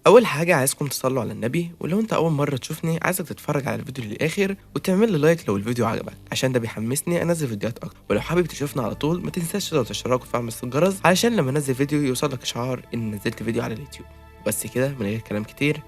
اول حاجة عايزكم تصلوا على النبي، ولو انت اول مرة تشوفني عايزك تتفرج على الفيديو للاخر وتعمل لي like لو الفيديو عجبك، عشان ده بيحمسني انزل فيديوهات اكتر. ولو حابب تشوفنا على طول ما تنساش تضغط اشتراك وتفعل الجرس علشان لما انزل فيديو يوصلك اشعار ان نزلت فيديو على اليوتيوب. بس كده من غير كلام كتير،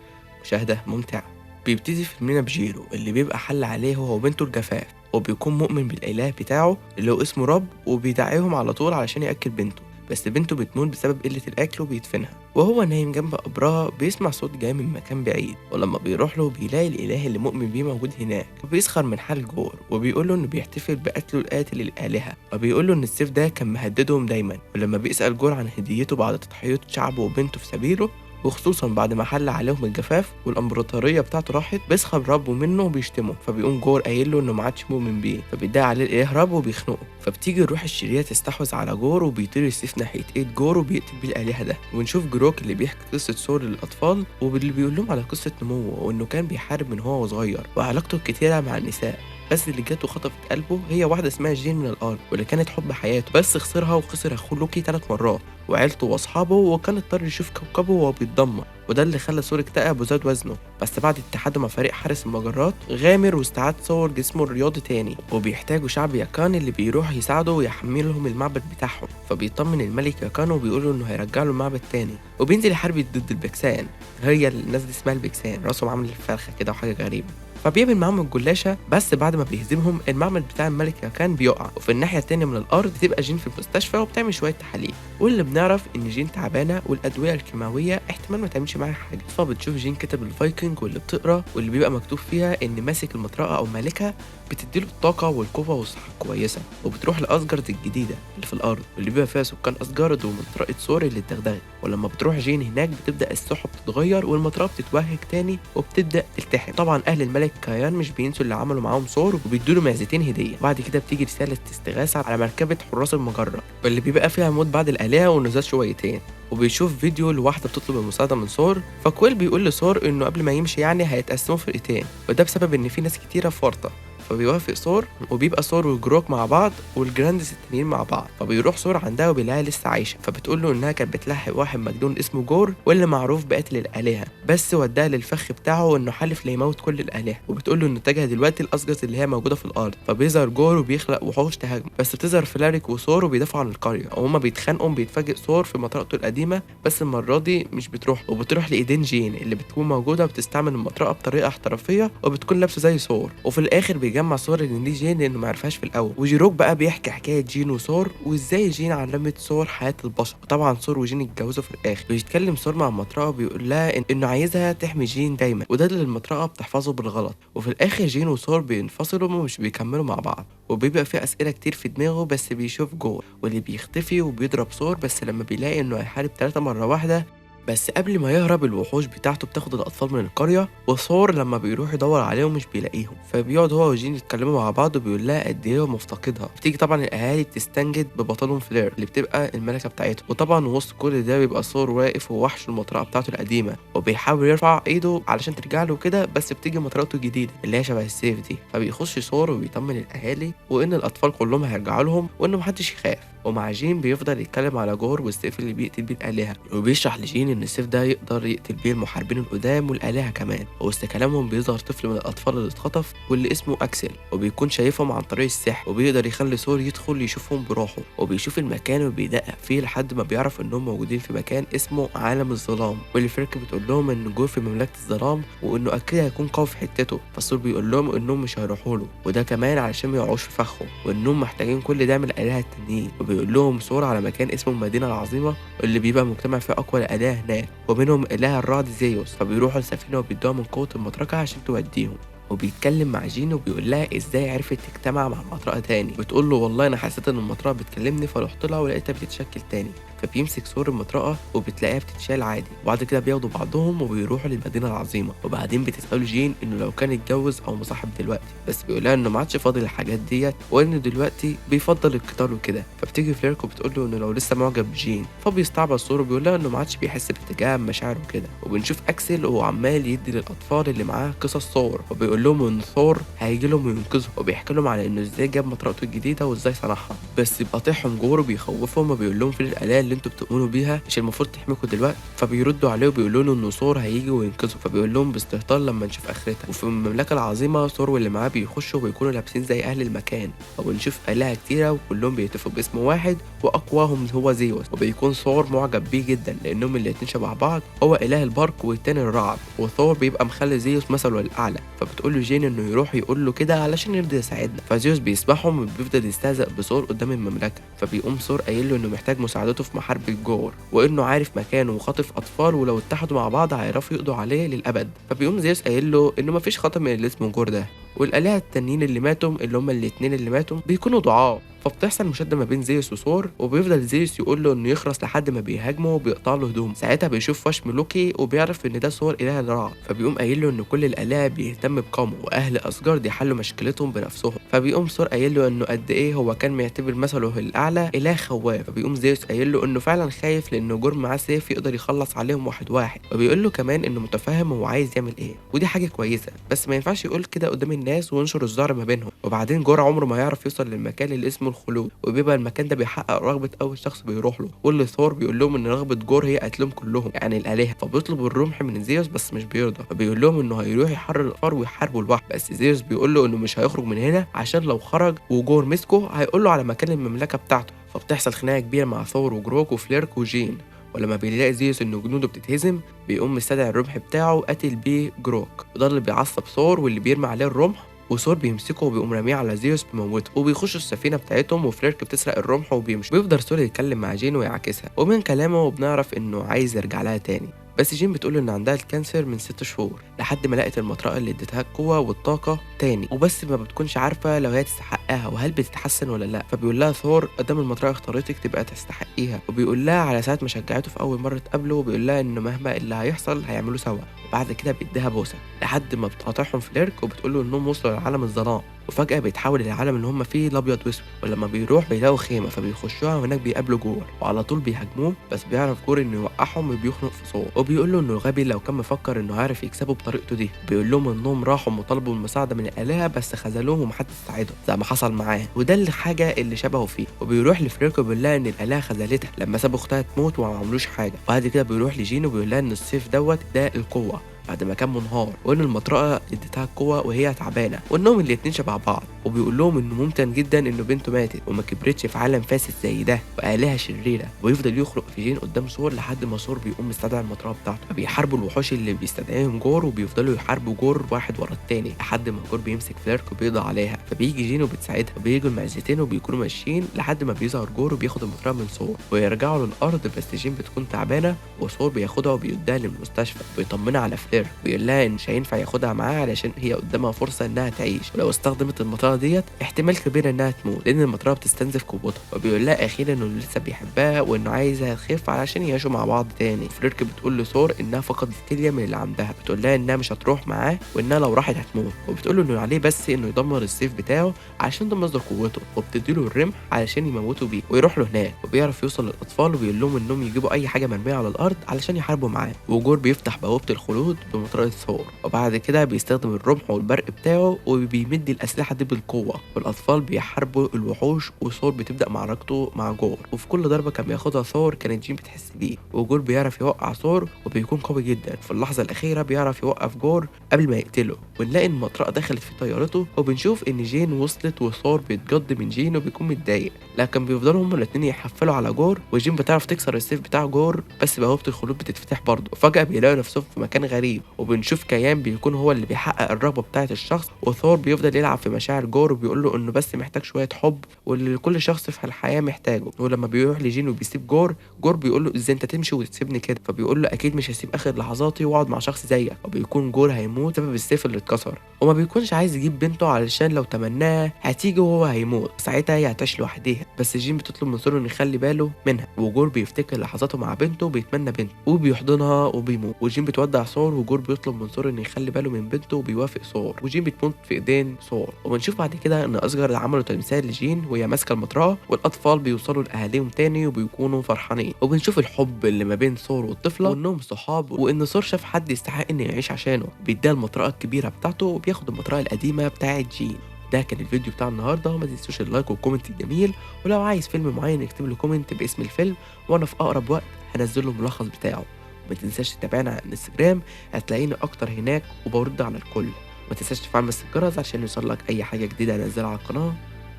مشاهده ممتعة. بيبتدي فيلمنا بجيرو اللي بيبقى حل عليه هو وبنته الجفاف، وبيكون مؤمن بالإله بتاعه اللي هو اسمه رب، وبيدعيهم على طول علشان يأكل بنته، بس بنته بتموت بسبب قلة الأكل وبيدفنها. وهو نايم جنب قبرها بيسمع صوت جاي من مكان بعيد، ولما بيروح له بيلاقي الإله اللي مؤمن بيه موجود هناك، وبيسخر من حال جور وبيقول له إنه بيحتفل بقتله القاتل الآلهة، وبيقول له إن السيف ده كان مهددهم دايما. ولما بيسأل جور عن هديته بعد تضحية شعبه وبنته في سبيله، وخصوصا بعد ما حل عليهم الجفاف والامبراطوريه بتاعته راحت، بيسخر ربه منه وبيشتمه. فبيقوم جور قايل له انه ما عادش مؤمن بيه، فبيدعي عليه الاله رب وبيخنقه. فبتيجي الروح الشريرة تستحوذ على جور، وبيطير السيف ناحية ايد جور وبيقتل بيه الالهة ده. ونشوف جروك اللي بيحكي قصة ثور للاطفال، واللي بيقول لهم على قصة نموه وانه كان بيحارب من هو وصغير وعلاقته الكتيرة مع النساء، بس اللي جت وخطفت قلبه هي واحدة اسمها جين من الارض، واللي كانت حب حياته، بس خسرها وخسر اخوه لوكي 3 مرات وعيلته واصحابه، وكان اضطر يشوف كوكبه وهو بيتدمر، وده اللي خلى ثور اكتئب وزاد وزنه. بس بعد اتحاده مع فريق حارس المجرات غامر واستعاد ثور جسمه الرياضي تاني، وبيحتاجوا شعب ياكان اللي بيروح يساعده ويحملهم المعبد بتاعهم. فبيطمن الملك ياكان وبيقول له انه هيرجع له المعبد تاني، وبينزل يحارب ضد البكسان. هي الناس دي اسمها البكسان، راسهم عامل الفرخه كده وحاجه غريبة. فبيقابل معاهم الجلاشه، بس بعد ما بيهزمهم المعبد بتاع الملك ياكان بيقع. وفي الناحية التانية من الارض بتبقى جين في المستشفى وبتعمل شوية تحاليل، واللي بنعرف ان جين تعبانة والادوية الكيماوية احتمال ما تعملش معاها حاجة. فبتشوف جين كتاب الفايكنج واللي بتقرا واللي بيبقى مكتوب فيها ان ماسك المطرقة او مالكها بتديله الطاقة والقوه والصحة الكويسة. وبتروح لاسجارد الجديدة اللي في الارض واللي بيبقى فيها سكان اسجارد ومطرقه ثور اللي اتدغدغت. ولما بتروح جين هناك بتبدا السحب تتغير والمطرقه بتتوهج تاني وبتبدا تلتحم. طبعا اهل الملك كيان مش بينسوا اللي عملوا معاهم ثور وبيدوا له معزتين هديه. بعد كده بتيجي رسالة استغاثة على مركبة حراس المجرة واللي بيبقى فيها موت بعض الالهة ونزال شويتين، وبيشوف فيديو لواحدة بتطلب المساعدة من ثور. فكويل بيقول لثور انه قبل ما يمشي يعني هيتقسموا فرقتين، وده بسبب ان في ناس كتيرة في ورطة. فبيوافق ثور، وبيبقى ثور وجروك مع بعض وال grands التانيين مع بعض. فبيروح ثور عندها وبيلاقيها لسه عايشه، فبتقول له انها كانت بتلاحق واحد مجنون اسمه جور واللي معروف بقتل الالهة، بس وداها للفخ بتاعه وانه حلف ليموت كل الالهة. وبتقول له انه اتجه دلوقتي لاسجارد اللي هي موجودة في الارض. فبيظهر جور وبيخلق وحوش تهاجمه، بس بتظهر فلاريك وثور وبيدافعوا عن القرية، وهما بيتخانقوا بيتفاجئ ثور في مطرقته القديمة، بس المرة دي مش بتروح وبتروح لايدين جين اللي بتكون موجودة وبتستعمل المطرقة بطريقة احترافية وبتكون لابسه زي ثور. وفي الاخر بيجمع ثور ان دي جين لانه ما عرفهاش في الاول. وجيروك بقى بيحكي حكاية جين وثور وازاي جين علمت ثور حياة البشر، وطبعا ثور وجين اتجوزوا في الاخر. بيتكلم ثور مع المطرقة وبيقول لها انه عايزها تحمي جين دايما، وده اللي المطرقة بتحفظه بالغلط. وفي الاخر جين وثور بينفصلوا ومش بيكملوا مع بعض، وبيبقى في اسئلة كتير في دماغه، بس بيشوف جور واللي بيختفي وبيضرب ثور، بس لما بيلاقي انه هيحارب 3 مرة واحدة. بس قبل ما يهرب الوحوش بتاعته بتاخد الأطفال من القرية، وثور لما بيروح يدور عليهم مش بيلاقيهم. فبيقعد هو وجين يتكلموا مع بعض وبيقول لها قد ايه هو مفتقدها. بتيجي طبعا الأهالي بتستنجد ببطلهم فلير اللي بتبقى الملكة بتاعتهم. وطبعا وسط كل ده بيبقى ثور واقف ووحش المطرقة بتاعته القديمة، وبيحاول يرفع ايده علشان ترجع له كده، بس بتيجي مطرقته الجديدة اللي هي شبه السيف دي. فبيخش ثور وبيطمن الأهالي وإن الأطفال كلهم هيرجعوا لهم وإنه محدش يخاف. ومع جين بيفضل يتكلم على جور والسيف اللي بيقتل بيه الآلهة، وبيشرح لجين إن السيف ده يقدر يقتل بيه المحاربين القدام والآلهة كمان. ووسط كلامهم بيظهر طفل من الأطفال اللي اتخطف واللي اسمه أكسل، وبيكون شايفهم عن طريق السحر، وبيقدر يخلي ثور يدخل يشوفهم بروحه. وبيشوف المكان وبيدقق فيه لحد ما بيعرف إنهم موجودين في مكان اسمه عالم الظلام، واللي فيرك بتقول لهم إن جور في مملكة الظلام وإنه أكيد هيكون قوي في حتته. فثور بيقول لهم إنهم مش هيروحوا له، وده كمان علشان ما يقعوش في فخه، وإنهم محتاجين كل دعم الآلهة التانيين. وبيقول لهم ثور على مكان اسمه المدينة العظيمة اللي بيبقى مجتمع فيه أقوى الآلهة هناك، ومنهم إله الرعد زيوس. فبيروحوا لسفينة وبيدوها من قوة المطرقة عشان توديهم. وبيتكلم مع جين وبيقول لها ازاي عرفت تجتمع مع المطرقة تاني. بتقول له والله انا حسيت ان المطرقة بتكلمني فرحت لها ولقيتها بتتشكل تاني. فبيمسك ثور المطرقة وبتلاقيها بتتشال عادي. وبعد كده بياخدوا بعضهم وبيروحوا للمدينة العظيمة. وبعدين بتساله جين انه لو كان اتجوز او مصاحب دلوقتي، بس بيقول لها انه ما عادش فاضي للحاجات ديت وانه دلوقتي بيفضل القتال وكده. فبتيجي فليرك وبتقول له انه لو لسه معجب بجين، فبيستعبط ثور وبيقول لها انه ما عادش بيحس باتجاه مشاعره كده. وبنشوف اكسل وهو عمال يدي للاطفال اللي معاه قصص ثور، وبيقول لهم ان ثور هيجي لهم وينقذهم، وبيحكي لهم على انه ازاي جاب مطرقته الجديدة وازاي صنعها. بس بيقاطعهم جور وبيخوفهم وبيقول لهم فين الالهة اللي اللي انتوا بتؤمنوا بيها مش المفروض تحميكوا دلوقتي؟ فبيردوا عليه وبيقولوا له ان ثور هيجي وينقذه، فبيقول لهم باستهتار لما نشوف اخرتها. وفي المملكة العظيمة ثور واللي معاه بيخشوا وبيكونوا لابسين زي اهل المكان، وبنشوف آلهة كتيرة وكلهم بيهتفوا باسم واحد واقواهم هو زيوس. وبيكون ثور معجب بيه جدا لانهم الاتنين شبه بعض، هو اله البرق والتاني الرعد، وثور بيبقى مخلي زيوس مثله الاعلى. فبتقول له جين انه يروح يقول له كده علشان يرضى يساعدنا، فزيوس بيسمعهم وبيفضل يستهزأ بثور قدام المملكة. فبيقوم ثور قايل له انه محتاج مساعدته في محاربة جور، وانه عارف مكانه وخاطف اطفال، ولو اتحدوا مع بعض هيعرفوا يقضوا عليه للابد. فبيقوم زيوس قايل له انه مفيش خطر من اللي اسمه جور ده، والآلهة التانيين اللي ماتوا اللي هم الاتنين اللي ماتوا بيكونوا ضعاف. فبتحصل مشادة ما بين زيوس وثور، وبيفضل زيوس يقول له انه يخرس لحد ما بيهاجمه وبيقطع له هدومه. ساعتها بيشوف وشم لوكي وبيعرف ان ده ثور اله الرعد، فبيقوم قايل له ان كل الالهة بيهتم بقومه واهل اسجارد يحلوا مشكلتهم بنفسهم. فبيقوم ثور قايل له انه قد ايه هو كان معتبر مثله الاعلى اله خواف. فبيقوم زيوس قايل له انه فعلا خايف لانه جور معاه سيف يقدر يخلص عليهم واحد واحد، وبيقول له كمان انه متفهم هو عايز يعمل ايه ودي حاجة كويسة، بس ما ينفعش يقول كده قدام الناس وينشر الذعر ما بينهم. وبعدين جور عمره ما يعرف يوصل للمكان اللي اسمه الخلود، وبيبقى المكان ده بيحقق رغبة اول شخص بيروح له، واللي ثور بيقول لهم ان رغبة جور هي قتلهم كلهم يعني الالهة. فبيطلب الرمح من زيوس بس مش بيرضى، فبيقول لهم انه هيروح يحرر الاطفال ويحاربوا لوحده، بس زيوس بيقول له انه مش هيخرج من هنا عشان لو خرج وجور مسكه هيقول له على مكان المملكة بتاعته. فبتحصل خناقه كبيرة مع ثور وجروك وفليرك وجين، ولما بيلاقي زيوس ان جنوده بتتهزم بيقوم مستدعي الرمح بتاعه وقتل بيه جروك، وده اللي بيعصب ثور واللي بيرمي عليه الرمح، وثور بيمسكه وبيقوم راميه على زيوس بيموته، وبيخشوا السفينة بتاعتهم وفليرك بتسرق الرمح وبيمشي. بيفضل ثور يتكلم مع جين ويعاكسها، ومن كلامه بنعرف انه عايز يرجع لها تاني، بس جين بتقول ان عندها ال cancer من 6 شهور لحد ما لقت المطرقة اللي اديتها القوة والطاقة تاني، وبس ما بتكونش عارفه لو هي تستحقها وهل بتتحسن ولا لا. فبيقول لها ثور قدام المطرقة اختارتك تبقى تستحقيها، وبيقول لها على ساعة ما شجعته في اول مرة تقابله، وبيقول لها انه مهما اللي هيحصل هيعملوه سوا. وبعد كده بيديها بوسه لحد ما بتقاطعهم فليرك وبتقول له انهم وصلوا لعالم الظلام، وفجأة بيتحول العالم اللي هم فيه الابيض واسود. ولما بيروح بيلاقوا خيمة فبيخشوها وهناك بيقابلوا جور، وعلى طول بيهاجموه، بس بيعرف جور انه يوقعهم وبيخنق في ثور، وبيقول له انه غبي لو كان مفكر انه عارف يكسبه بطريقته دي. بيقول لهم انهم راحوا وطلبوا المساعدة من الآلهة بس خذلوهم ومحدش ساعدهم زي ما حصل معاه، وده الحاجة اللي شبهه فيه. وبيروح لفريرك وبيقول لها ان الآلهة خذلتها لما سابوا اختها تموت وما عملوش حاجة. وبعد كده بيروح لجين وبيقول لها ان السيف دوت ده القوة بعد ما كان منهار، وان المطرقة اديتها القوة وهي تعبانة، وانهم الاتنين شبه بعض. وبيقول لهم انه ممتن جدا انه بنته ماتت وما كبرتش في عالم فاسد زي ده وآلهة شريرة. ويفضل يخرق في جين قدام ثور لحد ما ثور بيقوم مستدعي المطرقة بتاعته. فبيحاربوا الوحوش اللي بيستدعيهم جور، وبيفضلوا يحاربوا جور واحد ورا التاني لحد ما جور بيمسك فليرك وبيقضي عليها. فبيجي جين وبتساعدها، وبيجوا المعزتين وبيكونوا ماشيين لحد ما بيظهر جور وبياخد المطرقة من ثور ويرجعوا للارض، بس جين بتكون تعبانة وثور بياخدها وبيوديها للمستشفى ويطمنها على فليرك، ويقول لها ان مش هينفع ياخدها معاه علشان هي قدامها فرصة انها تعيش، ولو استخدمت المطرقة ديت احتمال كبير انها تموت لان المطرقة بتستنزف قوتها. وبيقول لها اخيرا انه لسه بيحبها وانه عايزها تخف علشان يعيشوا مع بعض تاني. فليرك بتقول لثور انها فقدت كليه من اللي عندها، بتقول لها انها مش هتروح معاه وانها لو راحت هتموت، وبتقول له انه عليه بس انه يدمر السيف بتاعه عشان ده مصدر قوته، وبتديله الرمح علشان يموته بيه ويروح له هناك. وبيعرف يوصل للاطفال وبيقول لهم انهم يجيبوا اي حاجة مرمية على الارض علشان يحاربوا معاه. وجور بيفتح بوابه الخلود بمطرقه ثور، وبعد كده بيستخدم الرمح والبرق بتاعه وبيمد الاسلحة دي بالقوة، والاطفال بيحاربوا الوحوش، وثور بتبدا معركته مع جور. وفي كل ضربه كان بياخدها ثور كانت جين بتحس بيه، وجور بيعرف يوقع ثور وبيكون قوي جدا. في اللحظة الاخيرة بيعرف يوقف جور قبل ما يقتله، ونلاقي ان المطرقة دخلت في طيارته، وبنشوف ان جين وصلت وثور بيتجد من جين وبيكون متضايق، لكن بيفضلوا هما الاتنين يحفلوا على جور، وجين بتعرف تكسر السيف بتاع جور بس بوابه الخلود بتتفتح برضه. وفجاة بيلاقوا نفسهم في مكان غريب، وبنشوف كيان بيكون هو اللي بيحقق الرغبة بتاعه الشخص، وثور بيفضل يلعب في مشاعر جور وبيقول له انه بس محتاج شوية حب واللي كل شخص في الحياة محتاجه. ولما بيروح لجين وبيسيب جور، جور بيقول له ازاي انت تمشي وتسيبني كده؟ فبيقول له اكيد مش هسيب اخر لحظاتي واقعد مع شخص زيك. وبيكون جور هيموت بسبب السيف اللي اتكسر، وما بيكونش عايز يجيب بنته علشان لو تمناها هتيجي وهو هيموت، ساعتها هي هتعيش لوحديها. بس جين بتطلب من ثور انه يخلي باله منها، وجور بيفتكر لحظاته مع بنته وبيتمنى بنته وبيحضنها وبيموت. وجين بتودع ثور، وجور بيطلب من ثور انه يخلي باله من بنته وبيوافق ثور، وجين بتموت في ايدين ثور. وبنشوف بعد كده ان اسجارد عملوا تمثال لجين وهي ماسكه المطرقة، والاطفال بيوصلوا لاهاليهم تاني وبيكونوا فرحانين. وبنشوف الحب اللي ما بين ثور والطفله، وانهم صحاب، وان ثور شاف حد يستحق انه يعيش عشانه. بيديها المطرقة الكبيرة بتاعته وبياخد المطرقة القديمة بتاعه جين. ده كان الفيديو بتاع النهارده، ما تنسوش ال like وال comment الجميل، ولو عايز فيلم معين اكتب له comment باسم الفيلم وانا في اقرب وقت هنزل له الملخص بتاعه. وما تنساش تتابعنا على الانستجرام، هتلاقيني اكتر هناك وبرد على الكل. وما تنساش تفعل بس الجرس عشان يوصلك اي حاجة جديدة انزلها على القناة.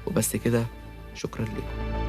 وبس كده، شكرا لكم.